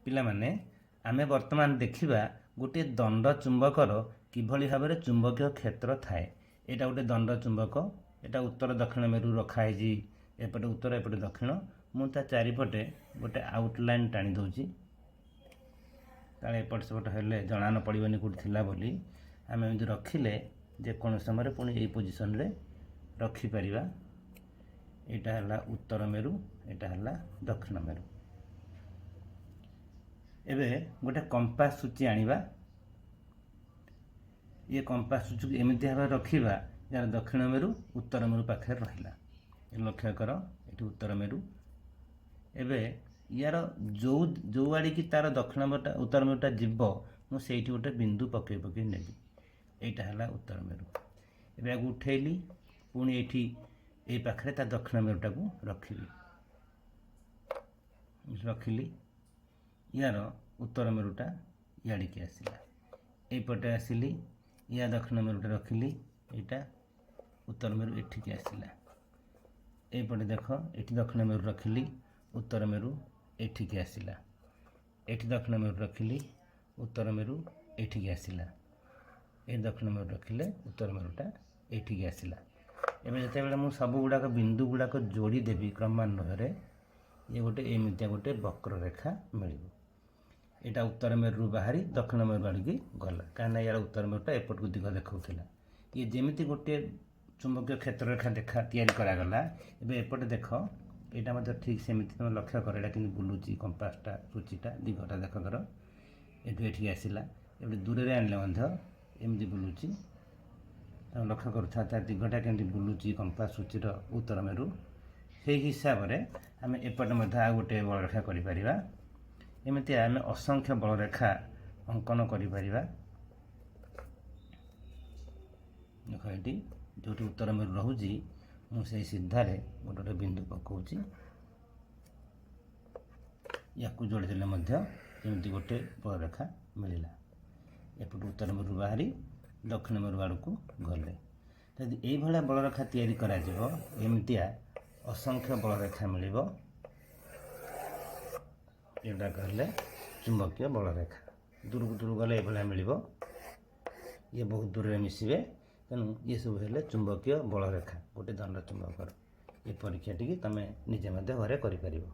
ପିଲାମାନେ, ଆମେ ବର୍ତ୍ତମାନ ଦେଖିବା ଗୋଟିଏ ଦଣ୍ଡ ଚୁମ୍ବକର କିଭଳି ଭାବରେ ଚୁମ୍ବକୀୟ କ୍ଷେତ୍ର ଥାଏ। ଏଇଟା ଗୋଟେ ଦଣ୍ଡ ଚୁମ୍ବକ। ଏଇଟା ଉତ୍ତର ଦକ୍ଷିଣ ମେରୁ ରଖା ହେଇଛି। ଏପଟେ ଉତ୍ତର, ଏପଟେ ଦକ୍ଷିଣ। ମୁଁ ତା ଚାରିପଟେ ଗୋଟେ ଆଉଟଲାଇନ୍ ଟାଣି ଦେଉଛି, କାଳେ ଏପଟ ସେପଟ ହେଲେ ଜଣା ନ ପଡ଼ିବନି କେଉଁଠି ଥିଲା ବୋଲି। ଆମେ ଏମିତି ରଖିଲେ ଯେକୌଣସି ସମୟରେ ପୁଣି ଏଇ ପୋଜିସନରେ ରଖିପାରିବା। ଏଇଟା ହେଲା ଉତ୍ତର ମେରୁ, ଏଇଟା ହେଲା ଦକ୍ଷିଣ ମେରୁ। ଏବେ ଗୋଟେ କମ୍ପାସ ସୂଚୀ ଆଣିବା। ଇଏ କମ୍ପାସ ସୂଚୀକୁ ଏମିତି ଭାବରେ ରଖିବା, ଯାହାର ଦକ୍ଷିଣ ମେରୁ ଉତ୍ତର ମେରୁ ପାଖରେ ରହିଲା। ଲକ୍ଷ୍ୟ କର, ଏଠି ଉତ୍ତର ମେରୁ। ଏବେ ୟାର ଯେଉଁ ଯେଉଁ ଆଡ଼ିକି ତାର ଦକ୍ଷିଣ ମେରୁଟା, ଉତ୍ତର ମେରୁଟା ଯିବ, ମୁଁ ସେଇଠି ଗୋଟେ ବିନ୍ଦୁ ପକେଇ ପକେଇ ନେବି। ଏଇଟା ହେଲା ଉତ୍ତର ମେରୁ। ଏବେ ଆକୁ ଉଠେଇଲି, ପୁଣି ଏଇଠି ଏଇ ପାଖରେ ତା ଦକ୍ଷିଣ ମେରୁଟାକୁ ରଖିବି। ରଖିଲି। ୟାର ଉତ୍ତର ମେରୁଟା ଇଆଡ଼ିକି ଆସିଲା। ଏଇପଟେ ଆସିଲି, ୟା ଦକ୍ଷିଣ ମେରୁଟା ରଖିଲି, ଏଇଟା ଉତ୍ତର ମେରୁ ଏଠିକି ଆସିଲା। ଏଇପଟେ ଦେଖ, ଏଠି ଦକ୍ଷିଣ ମେରୁ ରଖିଲି, ଉତ୍ତର ମେରୁ ଏଠିକି ଆସିଲା। ଏଠି ଦକ୍ଷିଣ ମେରୁ ରଖିଲି, ଉତ୍ତର ମେରୁ ଏଠିକି ଆସିଲା। ଏ ଦକ୍ଷିଣ ମେରୁ ରଖିଲେ ଉତ୍ତର ମେରୁଟା ଏଇଠିକି ଆସିଲା। ଏବେ ଯେତେବେଳେ ମୁଁ ସବୁ ଗୁଡ଼ାକ ବିନ୍ଦୁ ଗୁଡ଼ାକ ଯୋଡ଼ି ଦେବି କ୍ରମାନ୍ୱୟରେ, ଇଏ ଗୋଟେ ଏମିତିଆ ଗୋଟେ ବକ୍ରରେଖା ମିଳିବ। ଏଇଟା ଉତ୍ତର ମେରୁରୁ ବାହାରି ଦକ୍ଷିଣ ମେରୁ ଆଡ଼ିକି ଗଲା, କାହିଁକିନା ୟାର ଉତ୍ତର ମେରୁଟା ଏପଟକୁ ଦିଗ ଦେଖାଉଥିଲା। ଇଏ ଯେମିତି ଗୋଟିଏ ଚୁମ୍ବକୀୟ କ୍ଷେତ୍ରରେଖା ଦେଖା ତିଆରି କରାଗଲା। ଏବେ ଏପଟେ ଦେଖ, ଏଇଟା ମଧ୍ୟ ଠିକ୍ ସେମିତି। ତୁମେ ଲକ୍ଷ୍ୟ କର, ଏଇଟା କେମିତି ବୁଲୁଛି କମ୍ପାସଟା, ସୂଚୀଟା, ଦିଗଟା ଦେଖ କର। ଏଠୁ ଏଠିକି ଆସିଲା। ଏବେ ଦୂରରେ ଆଣିଲେ ମଧ୍ୟ ଏମିତି ବୁଲୁଛି। ତମେ ଲକ୍ଷ୍ୟ କରୁଥା, ତା ଦିଗଟା କେମିତି ବୁଲୁଛି କମ୍ପାସ ସୂଚୀର ଉତ୍ତର ମେରୁ। ସେଇ ହିସାବରେ ଆମେ ଏପଟେ ମଧ୍ୟ ଆଉ ଗୋଟିଏ ବଳରେଖା କରିପାରିବା। ଏମିତି ଆମେ ଅସଂଖ୍ୟ ବଳରେଖା ଅଙ୍କନ କରିପାରିବା। ଦେଖ, ଏଠି ଯେଉଁଠି ଉତ୍ତର ମେରୁ ରହୁଛି, ମୁଁ ସେଇ ସିଧାରେ ଗୋଟେ ଗୋଟେ ବିନ୍ଦୁ ପକାଉଛି। ୟାକୁ ଯୋଡ଼ିଦେଲେ ମଧ୍ୟ ଏମିତି ଗୋଟେ ବଳରେଖା ମିଳିଲା। ଏପଟୁ ଉତ୍ତର ମେରୁ ବାହାରି ଦକ୍ଷିଣ ମେରୁ ଆଡ଼କୁ ଗଲେ, ଯଦି ଏଇଭଳିଆ ବଳରେଖା ତିଆରି କରାଯିବ, ଏମିତିଆ ଅସଂଖ୍ୟ ବଳରେଖା ମିଳିବ। ଏଗୁଡ଼ାକ ହେଲେ ଚୁମ୍ବକୀୟ ବଳରେଖା। ଦୂରକୁ ଦୂରକୁ ଗଲେ ଏଇଭଳିଆ ମିଳିବ। ଇଏ ବହୁତ ଦୂରରେ ମିଶିବେ। ତେଣୁ ଇଏ ସବୁ ହେଲେ ଚୁମ୍ବକୀୟ ବଳରେଖା ଗୋଟେ ଦଣ୍ଡ ଚୁମ୍ବକର। ଏ ପରୀକ୍ଷାଟିକି ତୁମେ ନିଜେ ମଧ୍ୟ ଘରେ କରିପାରିବ।